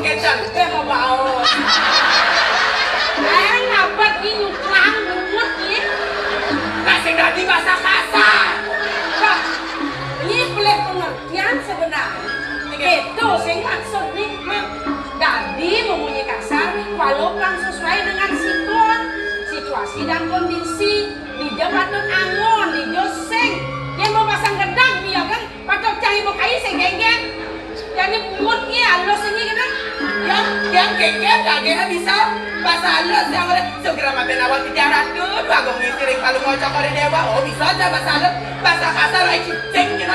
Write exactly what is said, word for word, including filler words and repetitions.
Édan. Éh, mau baos. Éh, ngabat ni nyuklang bungut ni. Lah, sing dadi basa kasar. Nah, ni pelih pengertian sebenarnya. Oke. Itu sing maksud ni, Mak. Dadi, memunyi kasar, walau pang sesuai dengan sikon, situasi dan kondisi. Dija patut angon, dija sing. Yén mau pasang gedang, biakan. Patut cang ibu kai sing génggén. Jani bungut ni alus ini kan. Yang, yang génggén, kagéna bisa. Basa alus, yang oleh segera maten awak di darat tuh. Bagong ngisi ring palu ngocok oleh dewa. Oh, bisa aja basa alus. Basa kasar, ai cicing, gitu.